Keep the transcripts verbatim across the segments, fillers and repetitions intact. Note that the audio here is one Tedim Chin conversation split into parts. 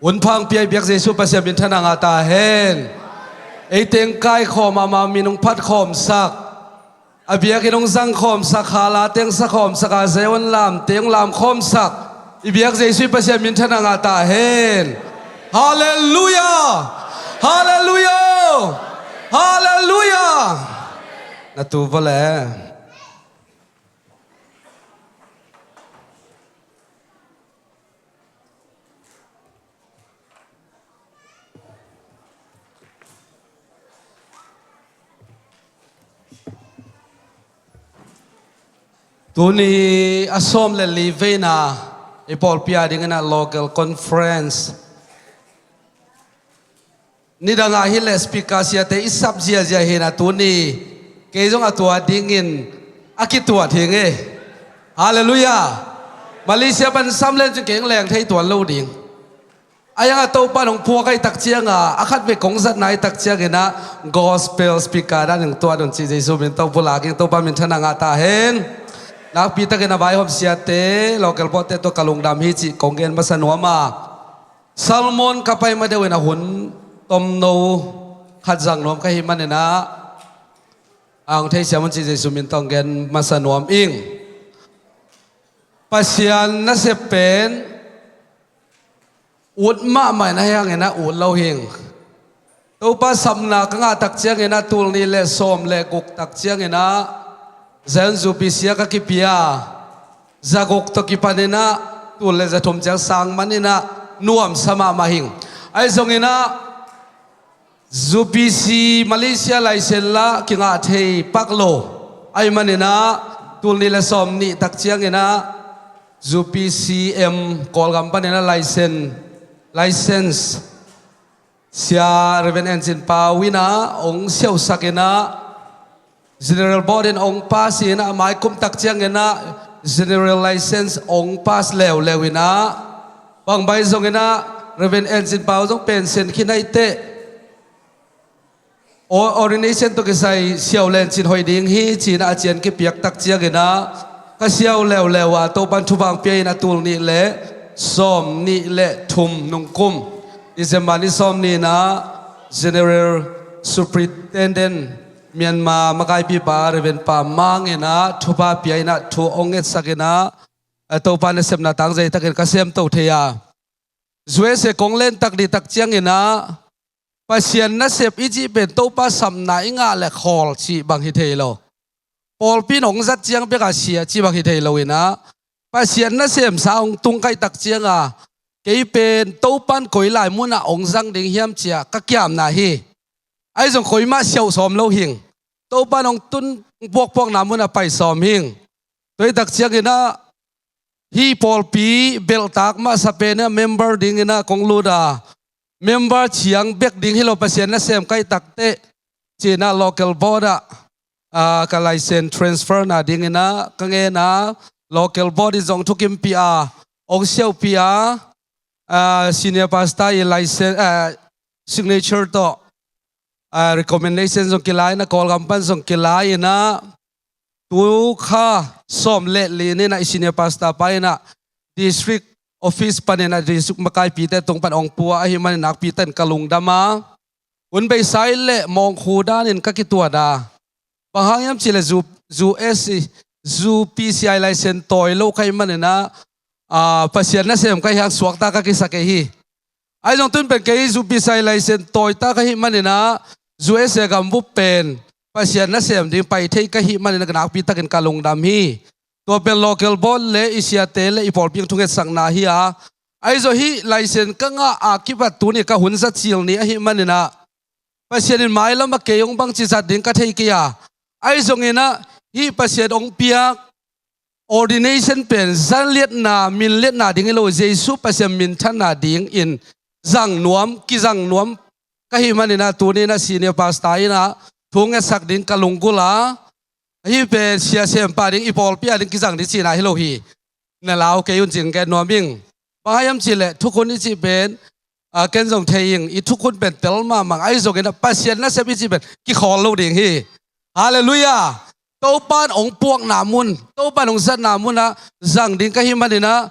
Hun pha hong pia i biak Jesu Pasian minthanna ngah ta hen. Ei teng kaikhawm, ama min hong phatkhawmsak, a biakinn hong zangkhawmsak, khala teng sakhawmsak a, Zion lam teng lamkhawmsak i biak Jesu Pasian minthanna ngah ta hen. Halleluiah! Halleluiah! Halleluiah! Na tu vua le. Tuni a sawm le li veina i pawlpi a dingin a local conference. Nidang ah hi le speaker siate i sap ziazia hi na, tuni kei zong a tua dingin a kituat hi nge. Halleluiah. Malaysia pan sam len cun kei leng thei tuan lo ding. A yang a Topa nong puak ai tak cianga a khat ve kong zatna ai tak ciangina gospel speaker dan nong tuat un ci Jesu min tawh pulak ing. Topa minthanna ngah ta hen. Nakpi takin a vaihawm siate, local board te tawh ka lungdam hi cih kong gen masa nuam a, sermon ka pai ma deuh in a hun tomno khat zang nuam ka hih maninah a hong theisiam un ci Jesu min tawh hong gen masa nuam ing. Pasian nasep pen ut mahmah in a hianginah ut lo hing. Topa sapna ka ngah tak cianginah tul nih le sawm le guk tak cianginah Zion Zupi sia ka kipia. Zaguk tawh kipaninah tul le zathum ciang sang maninah nuamsa mahmah hing. Ahi zonginah Zupi si Malaysia license lah kingah thei pak lo. Ahi maninah tul nih le sawm nih tak cianginah Zupi si em Kawlgam paninah license, license Sia Reverend Engine Pau inah hong siausak inah General Board in hong pass inah a mai kum tak cianginah General License hong pass leuleu inah bangbai zonginah Reverend Engine Pau zong pension khin aiteh ordination tawh kisai siau lencin hoih ding hi cinah a cian kipiak tak cianginah ka siau leuleu a Topan thupha hong pia inah tul nih le sawm nih le thum nung kum December ni sawm nih inah General Superintendent Myanmar makaipipa Reverend Pa Mang inah thupha pia inah thu hong ngetsak inah Topa nasepna tang zeitakin ka semto thei a. U S A kong lentak dihtak cianginah Pasian nasep i cih pen Topa sapna i ngah le khawl cih bang hi thei lo. Pawlpi in hong zat ciang bek a sia cih bang hi thei lo inah Pasian nasemsa hong tung kaihtak cianga kei pen Topan koi lai munah hong zang ding hiam cia ka kiamna hi. Ahi zong koimah siauh sawm lo hing. Topan hong tun puakpuakna munah pai sawm hing. Tua hi tak cianginah hih pawlpi belhtak mahsa penah member dinginah kong lut a member ciang bek ding hi lo Pasian nasem kaihtak teh cinah local board ah ka license transfer na dinginah ka ngen a local board in zong thukimpih a hong siaupih a senior pastor i license signature tawh recommendation zong kilai inah Kawlgam pan zong kilai inah tu kha sawm le li ninah i senior pastor pa inah district office paninah district makaipite tung pan hong pua ahi manin nakpi takin ka lungdam a. Hun beisa le mawngkhu danin ka kituat a. Bang hang hiam cihleh U S, U P C I license tawi lo ka hih maninah Pasian nasem ka hih hang suakta ka kisa kei hi. Ahi zong tun pen kei U P C I license tawita ka hih maninah U S A gambup pen Pasian nasem ding pai thei ka hih maninah nakpi takin ka lungdam hi. Tua pen local board le i siate le i pawlpi in thungetsakna hi a. Ahi zong hih license ka ngah a kipat tuni ka hun za cil ni ahi maninah Pasian in mailam a kei hong bangci zat ding ka thei kei a. Ahi zonginah hih Pasian hong piak ordination pen zanliatna minliatna ding hi lo, Jesu Pasian minthanna dingin zang nuam kizang nuam ka hih maninah tuninah senior pastor inah thu ngetsak ding ka lunggulh a. Hih pen siasempa ding i pawlpi a ding kizang ding cihna hi lo hi. Na lau kei un cing gen nuam ing. Bang hang hiam cihleh thukhun i cih pen ken zong thei ing, i thukhun pen tel mahmah ahi zonginah Pasian nasep i cih pen kikhawl lo ding hi. Halleluiah. Topan hong puakna mun, Topan hong zatna munah zang ding ka hih maninah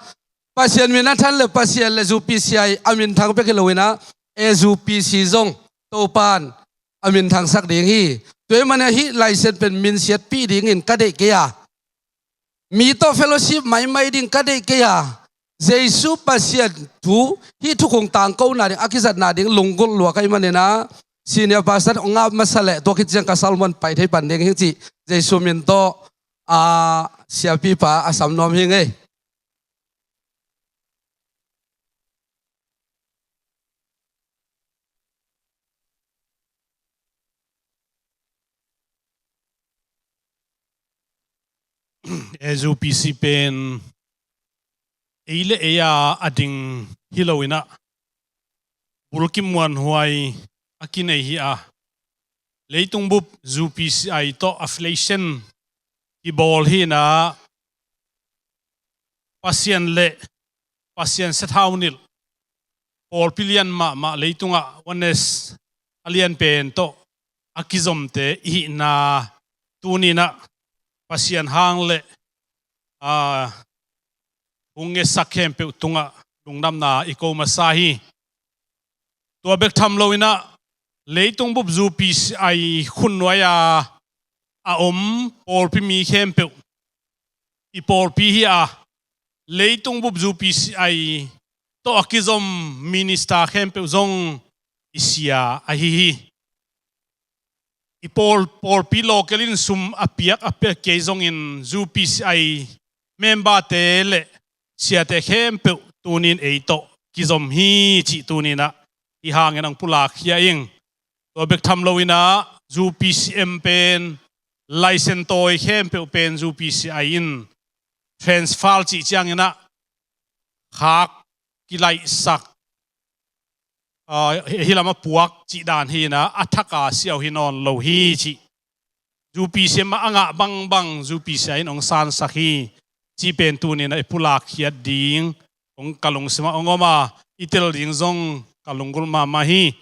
Pasian min a than le Pasian le U P C I a minthang bek hi lo in ah, A U P C zong Topa'n a minthangsak ding hi. Tua ahih manin ah hih license pen minsiatpih dingin ka deih kei a, mi tawh fellowship maimai ding ka deih kei a, Jesu Pasian thu, hih thukhun tangkona ding a kizatna ding lunggulh lua ka hih manin ah, senior pastor hong ap masa leh tua khit ciang ka sermon pai thei pan ding hi cih Jesu min tawh, a, siapipa a sam nuam hi ing ei. A U P C pen ei le ei a a ding hi lo in ah, bulkimhuai huai a kinei hi a, leitung bup U P C I tawh affiliation kibawl hi in ah, Pasian le Pasian siathau nilh, pawlpi lian mahmah leitungah oneness a lian pen tawh a kizomte i hihna tuni in ah Pasian hang le, aa, hong ngetsak khempeuh tungah lungdamna i ko masa hi. Tua bek tham lo in ah, leitung bup U P C I khutnuai a a om pawlpi mi khempeuh i pawlpi hi a, leitung bup U P C I tawh a kizom minister khempeuh zong i sia ahi hi. I pawl, pawlpi local in sum a piak a piak kei zongin U P C I member-te le siate khempeuh tuni in ei tawh kizom hi cih tuni in ah hih hangin hong pulakkhia ing. Tua bek tham lo in ah U P C M pen license tawi khempeuh pen U P C I in transfer cih ciangin ah khak kilaihsak, aa, hih lam a puak cih dan hi in ah, a thak a siau hi nawn lo hi cih. U P C M a ngah bangbang U P C I in hong sansak hi cih pen tuni in ah i pulakkhiat ding hong ka lungsim ah hong om a, i tel ding zong ka lunggulh mahmah hi.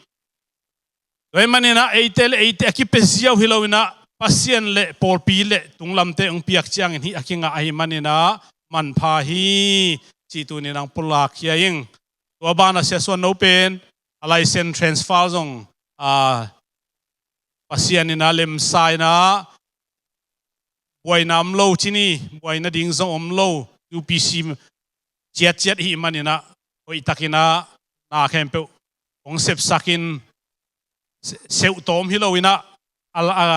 Tua ahih manin ah eite le eite a kipia ziau hi lo in ah, Pasian le pawlpi le tunglamte hong piak ciangin hih a kingah ahih manin ah manpha hi cih tuni in ah hong pulakkhia ing. Tua banah Sia Suan No pen a license transfer zong, aa, Pasian in ah lemsa in ah, buaina om lo ci ni, buaina ding zong om lo, U P C ciatciat ahih manin ah hoihtakin ah na khempeuh hong sepsakin se-, seuhtawm hi lo in ah, a, a,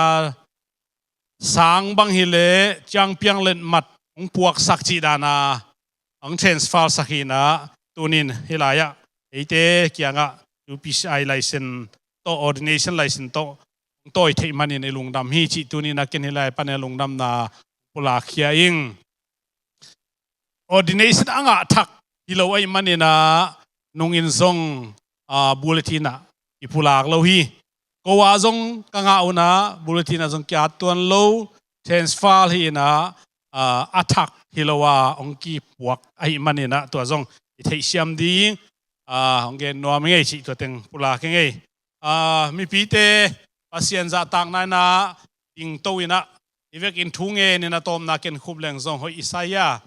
sang bang hi leh ciangpiang letmat hong puaksak cih dan a hong transfer sak hi in ah, tuni in hih lai-ah eite kiangah U P C I license tawh, ordination license tawh hong tawi theih manin i lungdam hi cih tuni in ah ken hih lai panin lungdamna pulakkhia ing. Ordination a ngah thak hi lo ahih manin ah nungin zong, aa, bulletin ah i pulak lo hi. Ko a zong ka ngah un ah bulletin ah zong ki-at tuan lo, transfer hi in ah, aa, a thak hi lo a hong kipuak ahih manin ah tua zong i theihsiam ding, aa, hong gen nuam ing ei cih tua teng pulak ing ei. Aa, mipite Pasian zahtakna in ah dingto in ah, i vekin thu ngen in ah tawmna ken khup leng zong hoih i sa hi a.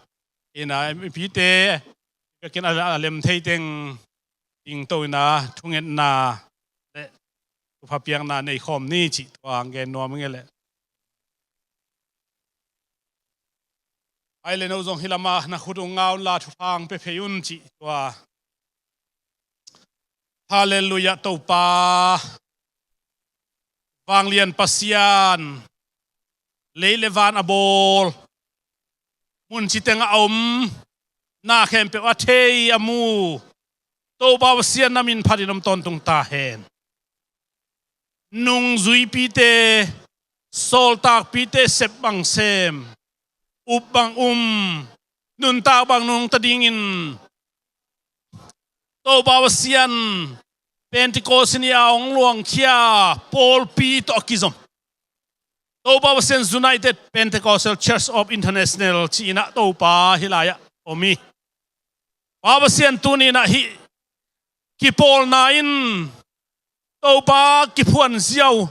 In ah mipite i vekin a, a lem thei teng dingto in ah thungetna le thupha piakna nei khawm ni cih tua hong gen nuam ing ei leh. Ai le no zong hih lamah na khut ung nga un la, thupha hong pia phei un cih tua. Halleluiah Topa. Vanglian Pasian, lei le van a bawl, mun ci teng a om, na khempeuh a thei a mu Topa Pasian, na min phatin om tawntung ta hen. Nungzuipite, sawltakpite sep bang sem, up bang um, nuntak bang nungta dingin Topa Pasian, Pentecost ni a hong luangkhia pawlpi tawh a kizom Topa Pasian, United Pentecostal Church of International ci-in ah Topa hih lai-ah om hi. Pa Pasian, tuni in ah hih kipawlna in Topa kiphuan ziau,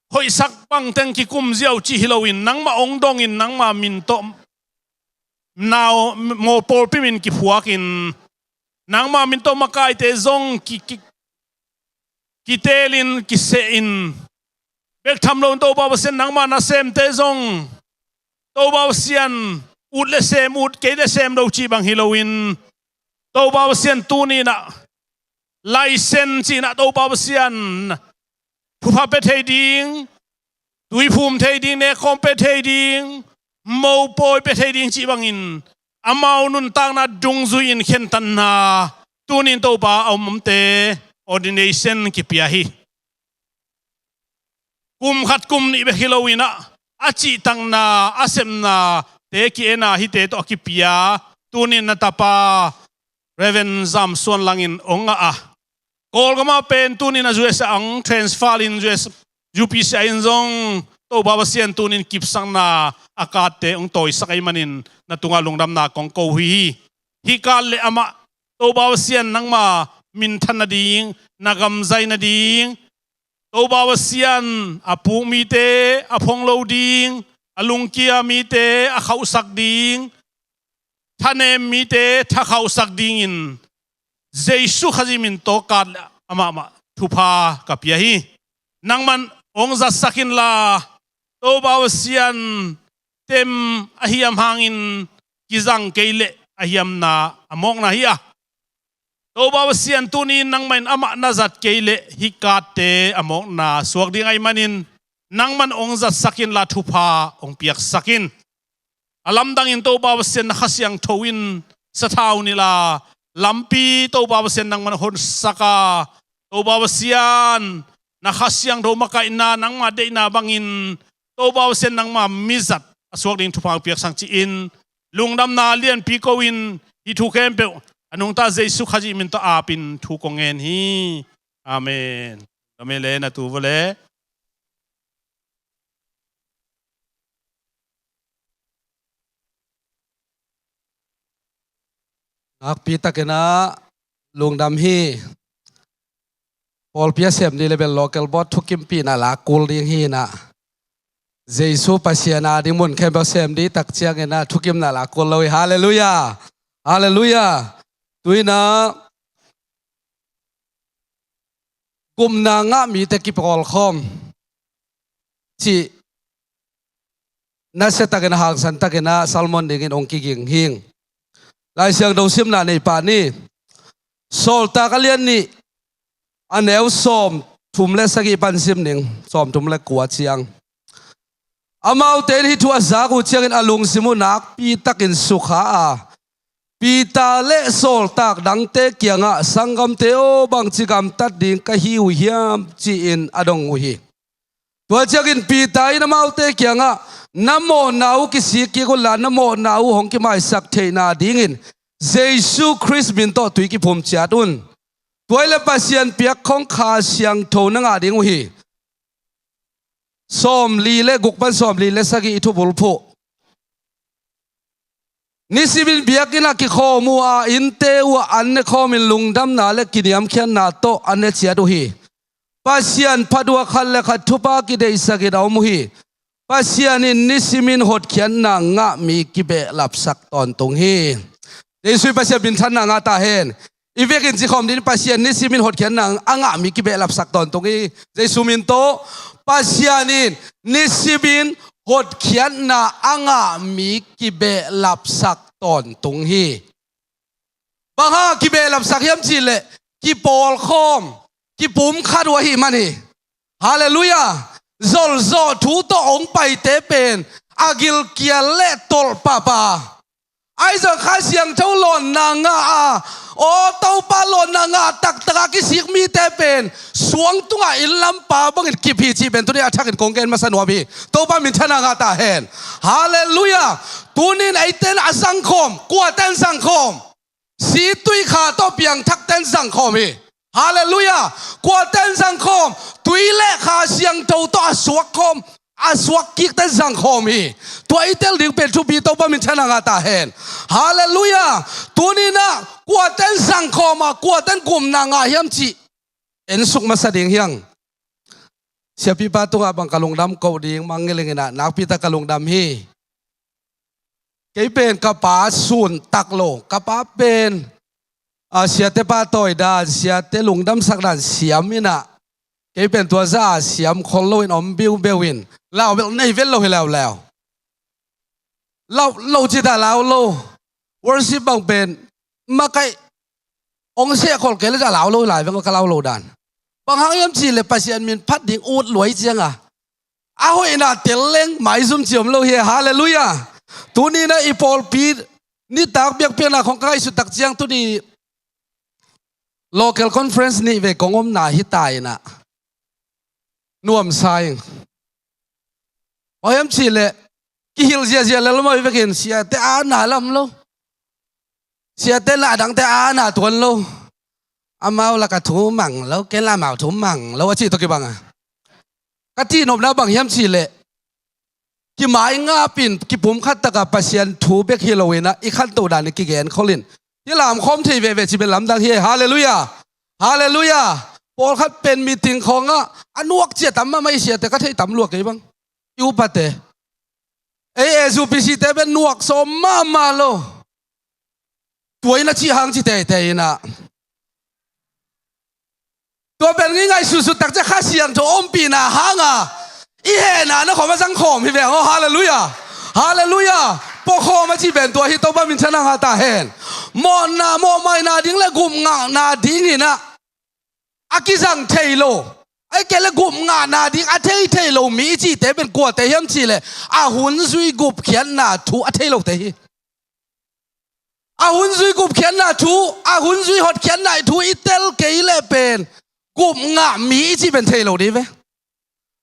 hoihsak bang teng kikum ziau cih hi loin, nangmah hong dongin nangmah min tawh nau maw pawlpi min kiphuakin, nangma min tawh makaite zong ki, ki, kiteelin, kisehin, bek tham loin Topa Pasian nangma nasemte zong Topa Pasian ut le sem ut, kei le sem lo cih bang hi loin, Topa Pasian tuni-in ah laisen cih-in ah Topa Pasian thupha pia thei ding, tuiphum thei ding, nekkhawm pia thei ding, mopawi pia thei ding cih bangin amau nuntakna dungzui-in khentatna tuni-in Topa a om omte ordination kipia hi. Kum khat kum nih bek hi loin ah a cihtakna, a sepnate ki-en a, hihte tawh a kipia tuni-in na tapa Reverend Zam Suan Lang in hong ngah a, Kawlgam ah pen tuni-in a U S ah hong transfer in U S, U P C ah in zong Topa Pasian tuni-in kipsakna a katte hong tawisak ahih manin na tungah lungdamna kong ko uh hi. Hih kat le amah Topa Pasian nangma minthan nading, na gam zai nading, Topa Pasian a puk mite a phong lo ding, a lungkia mite a khauhsak ding, thanem mite thakhauhsak dingin Jesu Khazih min tawh kat le amah mah thupha ka pia hi. Nangman hong zatsak inla, Topa Pasian tem a hiam hangin kizang kei leh a hiamna a mawkna hi a, Topa Pasian tuni-in nangmah in amah na zat kei leh hih katte a mawkna suak ding ahih manin, nangman hong zatsak inla thupha hong piaksak in. A lamdangin Topa Pasian na Kha Siangtho in sathau inla, lampi Topa Pasian nangman honsak a, Topa Pasian na Kha Siangtho makaihna, nangma deihna bangin Topa Pasian nangma mizat a suak ding thupha hong piaksak cih in, lungdamna lianpi ko-in hih thu khempeuh a nungta Jesu Khazih min tawh apin thu kong ngen hi. Amen. Amen le na tu vua le. Nakpi takin ah lungdam hi. Pawlpi a sem ding le bel local board thukimpihna la kul ding hi-in ah, Jesu Pasian a ding mun khempeuh sem ding tak ciangin ah thukimna la kul lo hi. Halleluiah. Halleluiah. Tu-in ah gupna ngah mite kipawlkhawm cih nasia takin, hangsan takin ah sermon dingin hong kiging hing. Lai Siangtho simna nei pah ni. Sawltak a lian nih, a neu sawmthum le sagih pan sim ning, sawmthum le kua ciang. Amaute in hih thu a zak uh ciangin a lungsim uh nakpi takin sukha a, Peter le sawltak dangte kiangah, "Sanggamte aw, bangci gamtat ding ka hi uh hiam?" ci-in a dong uh hi. Tua ciangin Peter in amaute kiangah, "Na mawhna uh kisik kik unla, na mawhna uh hong kimaisak theihna dingin Jesu Khrist min tawh tui kiphum ciat un. Tua hi leh Pasian piak khong Kha Siangtho na ngah ding uh hi." Sawmli le guk pan sawmli le sagih i thubulphuh. Nisimin biakinn ah kikhawm uh a, innte uh ah an ne khawmin lungdamna le kiniamkhiatna tawh an ne ciat uh hi. Pasian phat uh a, khat le khat thupha kideihsakin a om uh hi. Pasian in nisimin hotkhiatna ngah mi kibehlapsak tawntung hi. Jesu i Pasian minthanna ngah ta hen. I vekin cikhawm ding, Pasian nisimin hotkhiatna a ngah mi kibehlapsak tawntung hi. Jesu min tawh, Pasian in nisimin hotkhiatna a ngah mi kibehlapsak tawntung hi. Bang hang kibehlapsak hiam cih leh, kipawlkhawm, kipumkhat uh ahih man hi. Halleluiah. Zolzawh thu tawh hong paite pen a gilkial le tolh pahpah. Ahi zong Kha Siangtho lawnna ngah a, aw Topa lawnna ngah taktak a kisik mite pen suang tungah inn lampa bangin kip hi cih pen tuni a thakin kong gen masa nuam hi. Topa minthanna ngah ta hen. Halleluiah. Tuni-in eite in a zangkhawm, kuate in zangkhawm? Situi kha tawh piangthakte in zangkhawm hi. Halleluiah. Kuate in zangkhawm? Tui le Kha Siangtho tawh a suakkhawm, a suakkikte in zangkhawm hi. Tua i tel ding pen thupi, Topa minthanna ngah ta hen. Halleluiah. Tuni-in ah kuate in zangkhawm a, kuate in gupna ngah hiam cih ensuk masa ding hi hang. Siapipa tungah bang ka lungdam koh ding, mangngilh ing in ah, nakpi tak ka lungdam hi. Kei pen ka pa sun tak lo, ka pa pen, a, siate pahtawi dan, siate lungdamsak dan siam inah, kei pen tua za a siam khol loin om biubeu in, lau bel nei vet lo hi leuleu. Lau lo cita lau lo. Worship bang pen makaih ong seh khol kei le za lau lo lai veng ka lau lo dan. Bang hang hiam cih le Pasian min phat ding ut luai cianga a hoihna tel leng maizum ci om lo hi. Halleluiah. Tuni na i pawlpi nitak biakpiakna khong ka ngaihsut tak ciang tuni local conference nih vei kong omna hi ta inah nuamsa ing. Bang hiam cih le kihilh ziahziah lel mawi vekin siate a na lam lo. Siate na dangte a na tuan lo. Amau laka thu mang lo, ken la amau thu mang lo a cih tawh kibang a. Ka cihnopna bang hiam cih le kimai ngapin kipumkhat taka Pasian thu bek hi lo inah i khantoh dan i kigen kholin hi lamkhawm thei veve ci bel lamdang hi. Halleluiah. Halleluiah. Pawlkhat pen meeting khawngah a nuak cia tam mahmah i siate ka thei tam lua kei bang. I upate ei A U P C te pen nuak sawm mahmah lo. Tua inah cih hang ci teitei inah tua pen ngi ngaihsutsut tak ciah Kha Siangtho ompihna hanga i hehna na khawm a zangkhawm hi veng aw. Halleluiah. Halleluiah. Pawkhawm a cih pen tua hi. Topa min thang a ngah ta hen. Mawhna mawhmaina ding le gupngahna dinginah a kizang thei lo, a i kei le gupngahna ding a thei thei lo mi i cihte pen kuate hiam cih le a hun zui gupkhiatna thu a thei lote hi. A hun zui gupkhiatna thu, a hun zui hotkhiatna i thu i tel kei le pen gupngah mi i cih pen thei lo dih ve.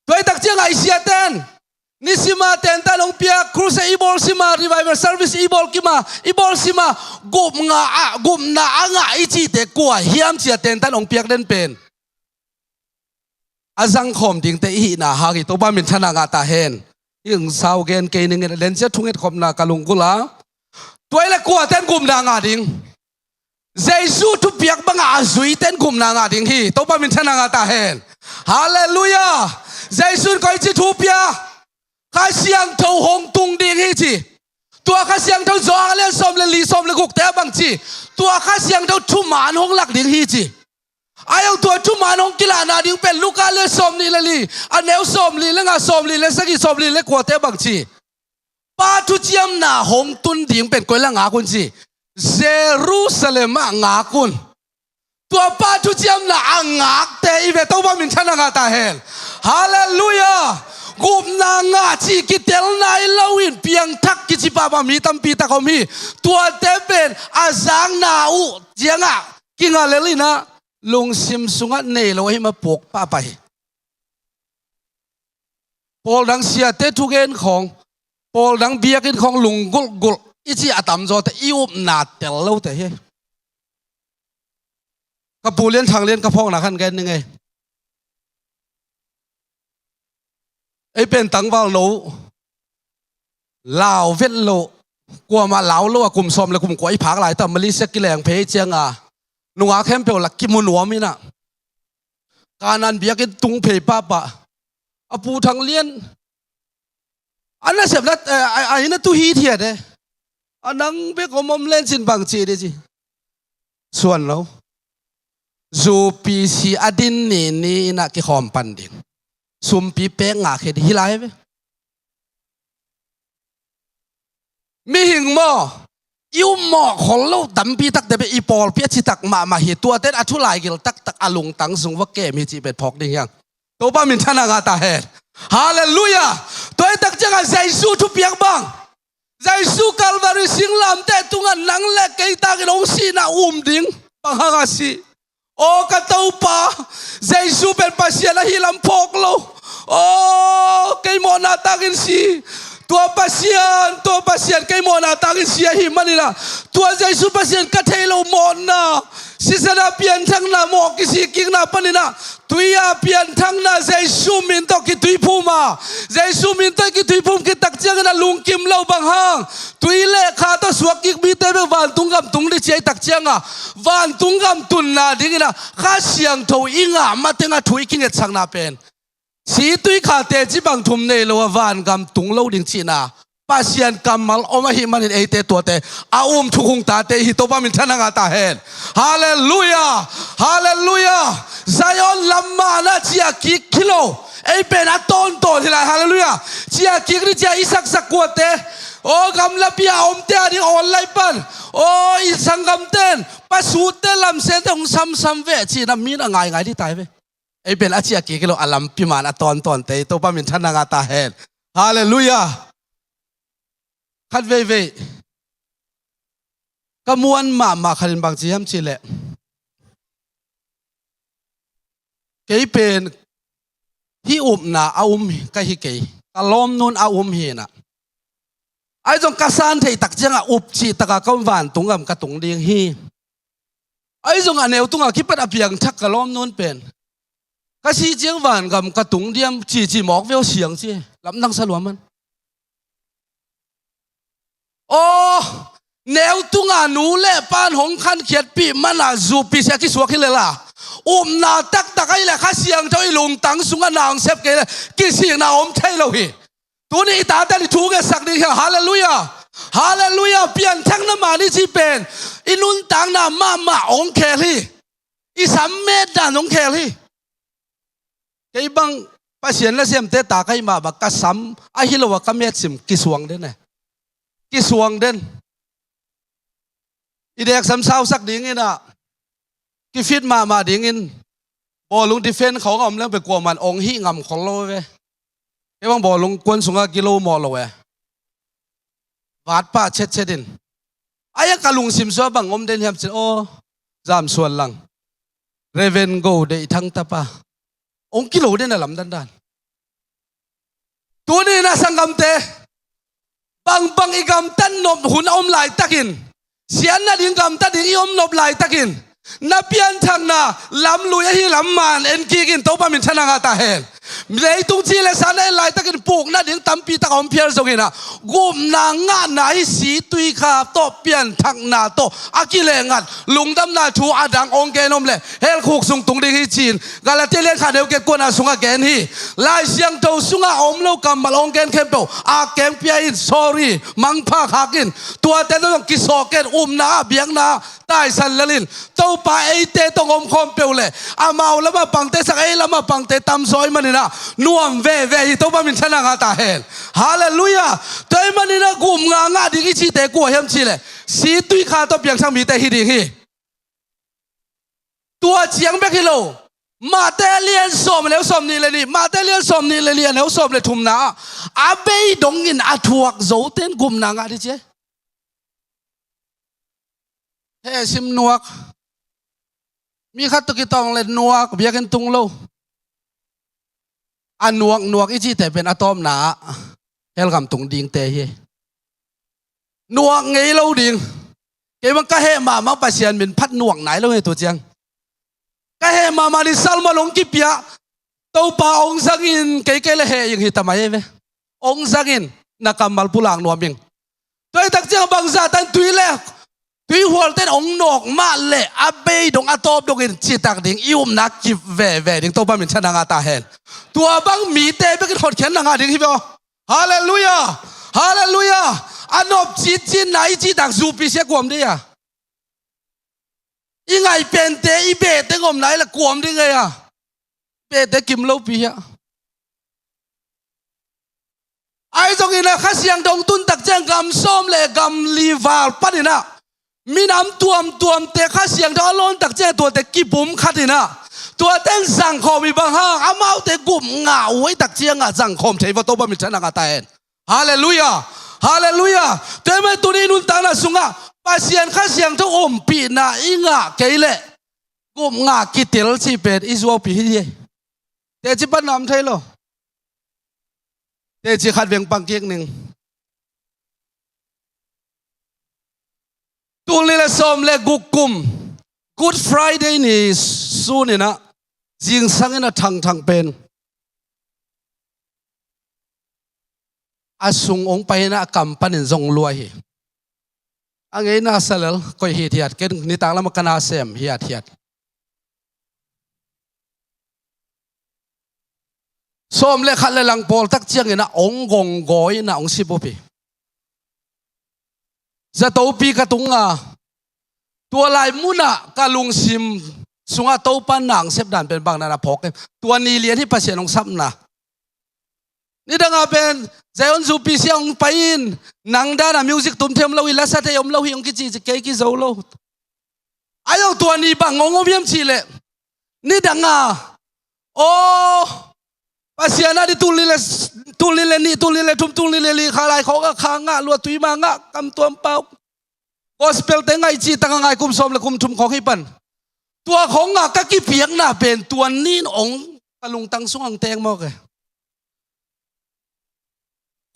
Tua i tak ciangah i siaten nisima tentan hong piak, crusade i bawl sima, revival service i bawl kima, i bawl sima, gupngah ah gupna a ngah i cihte kua hiam cia tentan hong piak den pen a zangkhawm dingte i hihna hang hi. Topa min thang a ngah ta hen. I ungsau gen kei ning in a lencia thunget khopna ka lunggulh a. Tua i le kuaten gupna ngah ding? Jesu thupiak bangah a zuiten gupna ngah ding hi. Topa min thang a ngah ta hen. Halleluiah. Jesu in koici thu pia? Kha Siangtho hong tung ding hi ci. Tua Kha Siangtho Johan a lian sawm le li, sawm le gukte a bangci, tua Kha Siangtho thuman hong lak ding hi ci. A iong tua thuman hong kilahna ding pen Luka lian sawm nih le li, a neu sawm li le nga, sawm li le sagih, sawm li le kuate a bangci. Pa thuciamna hong tun ding pen koi la ngak un ci? Jerusalem ah ngak un. Tua pa thuciamna a ngakte i ve. Topa min thang a ngah ta hen. Halleluiah. Gupna ngah cih kitel nai loin piangthak kici pahpah mi tampi tak om hi. Tuate pen a zakna uh ciangah kinga lel inah lungsim sungah nei lo ahi mah puk pahpah hi. Pawl dang siate thugen khawng, pawl dang biakinn khawng lunggulhgulh i cih a tamzawte i upna tel lote hi. Ka pu lian thang lian ka phawkna khan gen ning ei. Ei pen tangval no lau vet lo, kuamah lau lo a kum sawm le kum kua i phak lai ta Malaysia kileng phei cianga nungak khempeuh la kimu nuam inah Kanan biakinn tung phei pahpah. A pu thang lian a nasepna a ina tu hithiat e. A nang bek om om lencin bang ci dih ci. Suan lo. Zu P C a din ni ni inah kikhawm pan ding. Sumpi pek ngah khe dih hi lai ve. Mihing maw, i ummawh khol lo tampi takte bek i pawlpi a citak mahmah hi. Tuaten a thu laigil taktak a lungtang sung va kem hi cih pen phawk ding hiang. Topa min thang a ngah ta hen. Halleluiah. Tua i tak ciangah Jesu thupiak bang, Jesu Calvary singlamteh tungah nang le kei takin hong sihna um ding. Bang hanga sih? Aw ka Topa, Jesu pen Pasian ahi lam phawk lo. Aw kei mawhna takin si. Tua Pasian, tua Pasian kei mawhna takin si ahi maninah tua Jesu Pasian ka thei lo mawhna, sisan a pianthakna, mawh kisih kikna paninah tui a pianthakna Jesu min tawh kituiphum a, Jesu min tawh kituiphum khit tak ciangin a lungkim lo bang hang tui le kha tawh suak kik mite bek vantung gam tung dih ci a i tak cianga vantung gam tunna dinginah Kha Siangtho i ngah mateng a thu i kingetsakna pen si tui kha teci bang thum nei lo a vangam tung lo ding cihna Pasian kammal om ahih manin eite tuate a um thukhung tate hi. Topa minthanna ngah ta hen. Halleluiah. Halleluiah. Zion lam manah ciah kik hi lo. Ei pen a tawntawn hi lai. Halleluiah. Ciah kik ni ciah i saksak kuate, aw gamlapi a omte a ding online pan, aw i sanggamten pasutte lamsente hong samsam ve cih na mi na ngaingai dih tai ve. Ei pen a ciah kik hi lo, a lampi man a tawntawnte hi. Topa minthanna ngah ta hen. Halleluiah. Khat veivei ka muan mahmah khat in bang ci hiam cihleh, kei pen hih upna a um ka hi kei, ka lawmnu'n a um hi inah, ahi zong ka san theih tak ciangah up cih takah ka um, vantung gam ka tung ding hi. Ahi zong a neu tungah kipat a piangthak ka lawmnu'n pen, ka sih ciang vangam ka tung diam cici mawk veu siang ci, lamdang sa lua man. Aw, neu tunga nu le pa'n hong khankhiatpih manah zupi sia kisuak hi lela, upna taktak ahi le Kha Siangtho i lungtang sungah na hong sep kei le kisikna om thei lo hi. Tuni i tate i thu ngetsak ding hi. Halleluiah. Halleluiah. Pianthakna mani cih pen i nuntakna mahmah hong khel hi. I sam metdan hong khel hi. Kei bang Pasian la siamte ta ka hih mah bang ka sam ahi lo a ka metsim kisuang den e. Kisuang den. I deksam sausak dingin ah, kifit mahmah dingin, bawlung defend khawng a om leng pe kuaman ong hih ngam khol lo ve. Kei bang bawlung kuan sungah kilo mawh lo e. Vat pah chetchet in. Ahi a ka lungsim sua bang om den hiam cin, aw, zam suan lang, Reven Go deih thang tapa, ong kilo den a lamdandan. Tuni na sanggamte, bangbang i gamtat nop hun a om laitakin, siatna ding gamtat ding i om nop laitakin, na pianthakna lamlui ahi lam man en kikin Topa minthanna ngah ta hen. Leitung ci le sa na en laitakin pukna ding tampi tak a om phial zongin ah, gupna ngahna hi. Situikha tawh pianthakna tawh a kilehngat lungdamna thu a dang ong gen om le helkhuk sung tung ding hi ci-in Galatia lian khat neu get kuana sungah gen hi. Lai Siangtho sungah a om lo kammal ong gen khempeuh a keng pia in, sorry, mangpha khak in. Tuate tawh zong kisawh ken, upna ah, biakna ah taisan lel in. Topa eite tawh om khawm peuh le amau lamah pangte sak, ei lamah pangte tamzaw ahih manin ah nuam veve hi. Topa minthanna ngah ta hen. Halleluiah. Tua ahih manin ah gupna ngah ding i cihte kua hiam cihleh, situikha tawh piangthak mite hi ding hi. Tua ciang bek hi lo. Matthai a lian sawm a neu sawmnih le nih, Matthai a lian sawmnih le nih a neu sawm le thumna ah, a bei dongin a thuak zote in gupna ngah ding ci e. Heh sim nuak. Mi khat tawh kitawng le nuak, biakinn tung lo. A nuaknuak i cihte pen a tawpna ah helgam tung dingte hi. Nuak ngei lo ding. Kei bang ka heh mahmah Pasian min phat nuak nai lo hi tu ciang. Ka heh mahmah ni salmon hong kipia, Topa hong zangin kei kei le heh ing hi ta mai ve. Hong zangin na kammal pulak nuam ing. Tua hi tak ciang bangzah tan tui le tuihual ten hong nawk mah le a bei dong a tawp dongin citak ding, i upna kip veve ding. Topa minthanna ngah ta hen. Tua bang mite bekin hotkhiatna ngah ding hi ve aw. Halleluiah. Halleluiah. A nop citcitna i cihtak zupi sia kuam dei a, i ngaih pente i behteng om nai le kuam ding ei a, behte kim lopi hiah. Ahi zongin a Kha Siangtho hong tun tak ciang gam sawm le gam li val panin ah minam tuamtuamte Kha Siangtho a lawn tak ciang tuate kipum khatin ah, tuate in zangkhawm hi bang hang, amaute gup ngah uh ei tak ciangah zangkhawm thei va. Topa minthanna ngah ta hen. Halleluiah. Halleluiah. Tua ahih manin tuni i nuntakna sungah Pasian Kha Siangtho ompihna i ngah kei leh gup ngah kitel cih pen i zuaupi hi. Teci pan nam thei lo. Teci khat veng pang kik ning. Tul nih le sawm le guk kum Good Friday ni sun in ah, zingsang in a thangthang pen a sung hong pai in ah a kam panin zong lua hi. A ngeina sa lel, koih hithiat, ken nitak lamah ka na sem hithiat. Sawm le khat le lang pawl tak ciangin ah hong gonggaw in ah hong sip up hi. Zatopi ka tung a, tua lai munah ka lungsim sungah Topa nang sep dan pen bang na na phawk em? Tua ni lian hi Pasian hong sapna. Nidangah pen Zion zu P C a hong pai in, nang dana music tum thei om lo hi, lasa thei om lo hi hong kici ci kei kizo lo. Ai zong tua ni bang hong om hiam cih leh, nidangah, aw, Pasian a di tul nih le, tul nih le nih, tul nih le thum, tul nih le li kha lai khawng a kha ngah lua, tui ma ngah, kam tuam pau. Gospel te ngaih cih tak a ngai kum sawm le kum thum khawng hi pan. Tua khawng ngah ka kipiakna pen tua nin hong ka lungtang sung hong teng mawk e.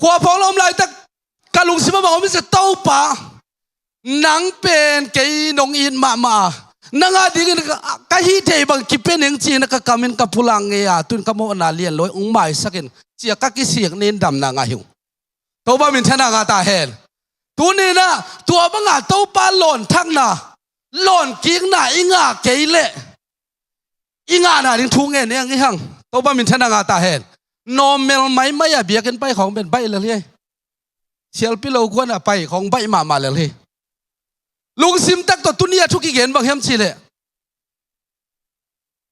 Khua phawng la om laitak ka lungsim a bang om i sia, Topa, nang pen kei nong it mahmah a, nang a dingin ka, ka hih theih bang kipia ning ci-in ka kamin ka pulak ngei a, tun ka mawhna lian lo hong maisak in, ci-a ka kisik nin damna ngah hi ung. Topa minthanna ngah ta hen. Tuni-in ah tua banga Topa lawn thakna, lawn kikna i ngah kei leh i ngahna ding thu ngen ing i hang. Topa minthanna ngah ta hen. Normal maimai a biakinn pai khawng pen baih lel hi. Sialpi lo kuan a pai khawng baih mahmah lel hi. Lungsim tak tawh tuni a thu kigen bang hiam cih leh,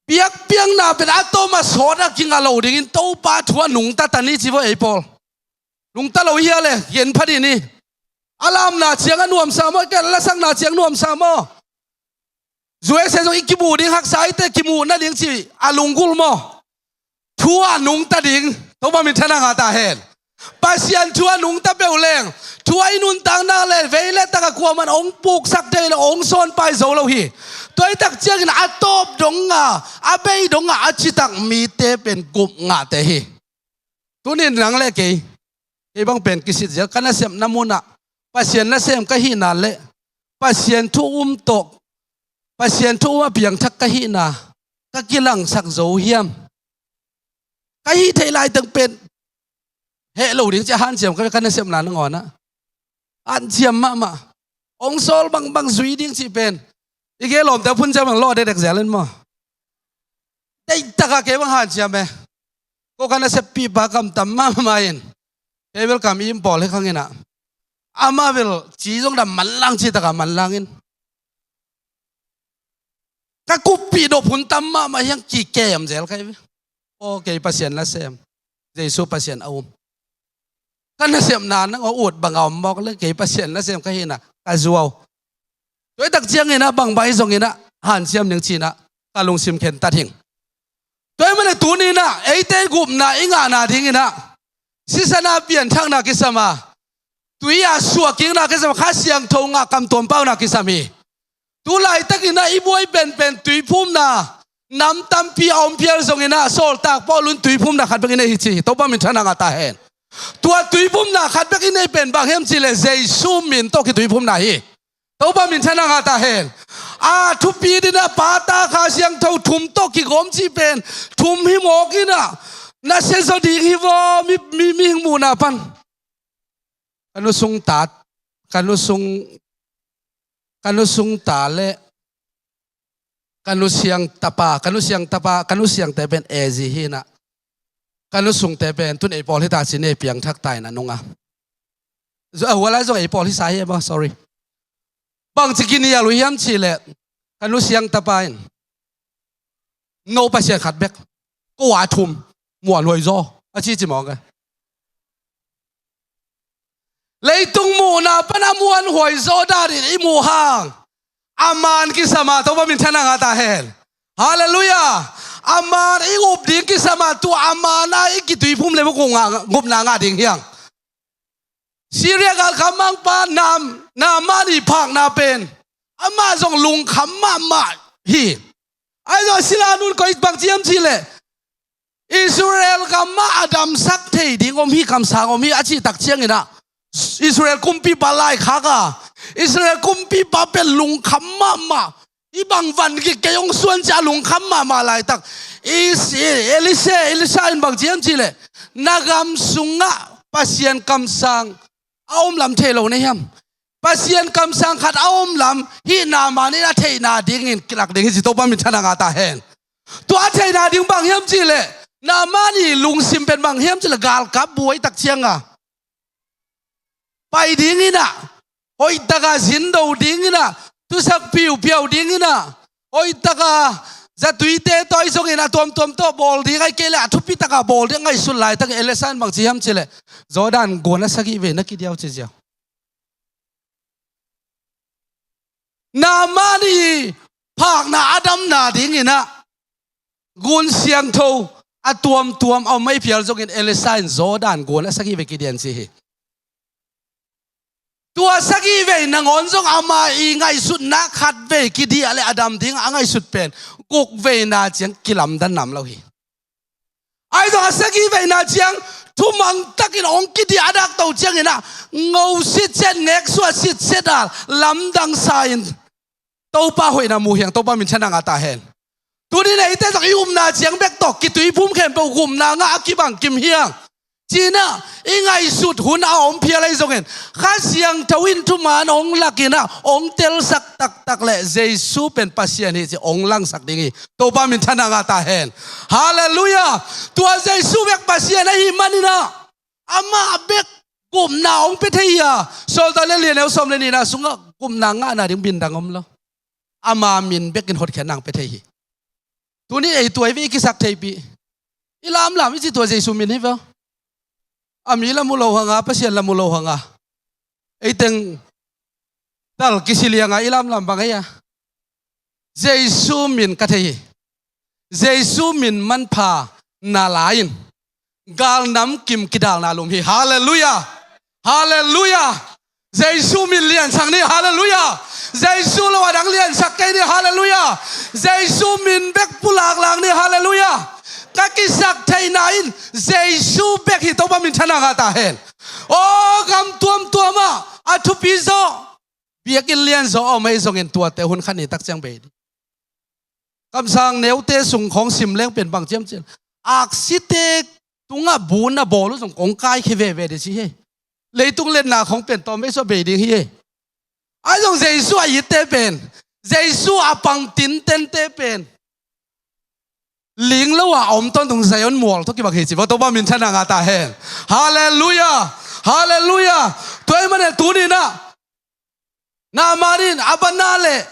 biakpiakna pen a tawm a sawt a kingah lo dingin Topa thu a nungta ta ni ci vo ei pawl. Nungta lo hi a le gen pha dih ni. A lamna ciang a nuamsa maw, i ken lasakna ciang nuamsa maw? U S A zong i kimuh ding haksa i te kimuh nading ci a lunggulh maw? Thu a nungta ding. Topa minthanna ngah ta hen. Pasian thu a nungta peuh leng, thu a i nuntakna le vei le tak a kuaman hong puksak thei lo, hong sawnpai zo lo hi. Tua i tak ciangin a tawp dong a, a bei dong a, a citak mite pen gup ngahte hi. Tunin nang le kei, kei bang pen kisit zel, ka nasepna munah Pasian nasem ka hihna le Pasian thu um tawh, Pasian thu um a piangthak ka hihna ka kilangsak zo hiam? Ka hih theih laitang pen heh lo ding ci a hanciam ka, ka nasepna nangawn ah hanciam mahmah. Hong sawl bangbang zui ding cih pen i ke lawmte a phun ciang bang lawh dekdek zel in maw? Deihtak a kei bang hanciam e. Ko ka naseppihpa kam tam mahmah in, kei bel kam im pawl hi khang in ah, amah bel ci zong dam manlang, ci tak a manlang in. Ka kuppih dawh phun tam mahmah hiang, kikem zel ka hi ve. Aw, kei Pasian nasem, Jesu Pasian a um. Ka nasepna nangawn ut bang a om mawk le, kei Pasian nasem ka hihna ka zuau. Tua i tak ciangin ah bangbang hi zongin ah hanciam ning ci-in ah ka lungsim khentat hing. Tua ahih manin tuni-in ah eite gupna i ngahna dingin ah sisan a pianthakna kisam a, tui a suahkikna kisam a, Kha Siangtho ngah, kam tuam pauna kisam hi. Tu laitakin ah i buai penpen tuiphumna nam tampi a om phial zongin ah Sawltak Paul in tuiphumna khat bek i nei hi ci hi. Topa minthanna ngah ta hen. Tua tuiphumna khat bek i nei pen bang hiam cih leh Jesu min tawh kituiphumna hi. Topa minthanna ngah ta hen. A thupi ding a Pa, Ta, Kha Siangtho thum tawh kigawm cih pen thum hi mawk in ah, na sia zaw ding hi vaw, mi, mi, mihing muhna pan. Ka nu sung ta, ka nu sung, ka nu sung ta le ka nu siang tapa, ka nu siang tapa, ka nu siangte pen A Z hi in ah, ka nu sungte pen tun ei pawl hi ta ci-in ei piangthak ta in a nung a. Zu-, a, hua lai zong ei pawl hi sa hi e maw, sorry. Bangci kinial uh hiam cih leh, ka nu siang tapa in no Pasian khat bek, ko a thum, muanhuai zaw a ci ci mawk e. Leitung muhna pan a muanhuai zaw danin i muh hang, a man kisam a, Topa minthanna ngah ta hen. Halleluiah. A man i up ding kisam a, tua a man a i kituiphum le bang kong ngah, gupna ngah ding hiang. Syria galkap mangpa Nam-, Naaman i phakna pen amah zong lungkham mahmah hi. Ahi zong a sila nun koi bang ci hiam cih leh, Israel gam ah a damsak thei ding om hi, kamsang om hi a cih tak ciangin ah, Israel kumpipa laikhak a, Israel kumpipa pen lungkham mahmah, i bang van kik kei hong suan ci a lungkham mahmah laitak, i, i, Elisha, Elisha in bang ci hiam cih leh, na gam sungah Pasian kamsang a om lam thei lo na hiam? Pasian kamsang khat a om lam hih Naaman in a theihna dingin kilak ding hi ci, Topa minthanna ngah ta hen. Tua a theihna ding bang hiam cih leh, Naaman i lungsim pen bang hiam cih leh, galkap buai tak ciang a pai ding in ah, hoih taka zindo dingin ah, thusak piupiau dingin ah, hoih taka zatuite tawh ahi zongin a tuamtuam tawh bawl ding ahi kei leh a thupi taka bawl ding ngaihsut laitakin Elisha in bang ci hiam cih leh, Jordan gun a sagih vei na kidia uh ci ziau. Naaman i phakna a damna dingin ah gun siangtho a tuamtuam a om ahih phial zongin Elisha in Jordan gun a sagih vei kidia in ci hi. Tua sagih vei nangawn zong ama i ngaihsutna khat vei kidia leh a dam ding a ngaihsut pen guk veina ciang kilamdan nam lo hi. Ahi zong a sagih veina ciang thumang takin hong kidia a dak to ciangin ah ngo sitset, ngeksuah sitset a lamdang sa-in Topa hoihna mu hi hang, Topa minthanna ngah ta hen. Tuni-in eite zong i upna ciang bek tawh kituiphum khempeuh gupna ngah a kibang kim hi hang. Ci-in ah i ngaihsut hun a om phial ahi zongin Kha Siangtho in thuman hong lakin ah hong telsak taktak leh Jesu pen Pasian hi ci hong langsak ding hi. Topa minthanna ngah ta hen. Halleluiah. Tua Jesu bek Pasian ahih manin ah amah bek gupna hong pia thei hi a, Sawltak lian li, a neu sawm le nihna sungah gupna ngahna ding bindang om lo. Ama min bekin hotkhiatna hong pia thei hi. Tuni-in ei tua hi ve, i kisak theihpih. I lamlam i cih tua Jesu min hi ve. A mi la mu lo hang a, Pasian la mu lo hang a, ei teng tal kisi liang a i lamlam bang ei a, Jesu min ka thei hi. Jesu min manpha na la-in galnam kim kidalna lum hi. Halleluiah. Halleluiah. Jesu min liansak ni. Halleluiah. Jesu lo a dang liansak kei ni. Halleluiah. Jesu min bek pulak lak ni. Halleluiah. Ka kisak theihna in Jesu bek hi. Topa minthanna ngah ta hen. Aw, gam tuamtuam ah a thupi zaw, biakinn lian zaw a om ahi zongin tuate hun khat ni tak ciang bei ding. Kamsang neute sung khawng sim leng pen bang ci hiam cih leh, aksite tungah bu na bawl uh zong kong kaikhia veve ding ci hi. Leitung letna khawng pen tawm vei sua bei ding hi. Ahi zong Jesu a itte pen, Jesu a pang tintente pen ling lo a om tawntung Zion mual tawh kibang hi ci vo. Topa minthanna ngah ta hen. Halleluiah. Halleluiah. Tua ahih manin tuni-in ah Naaman in a banah leh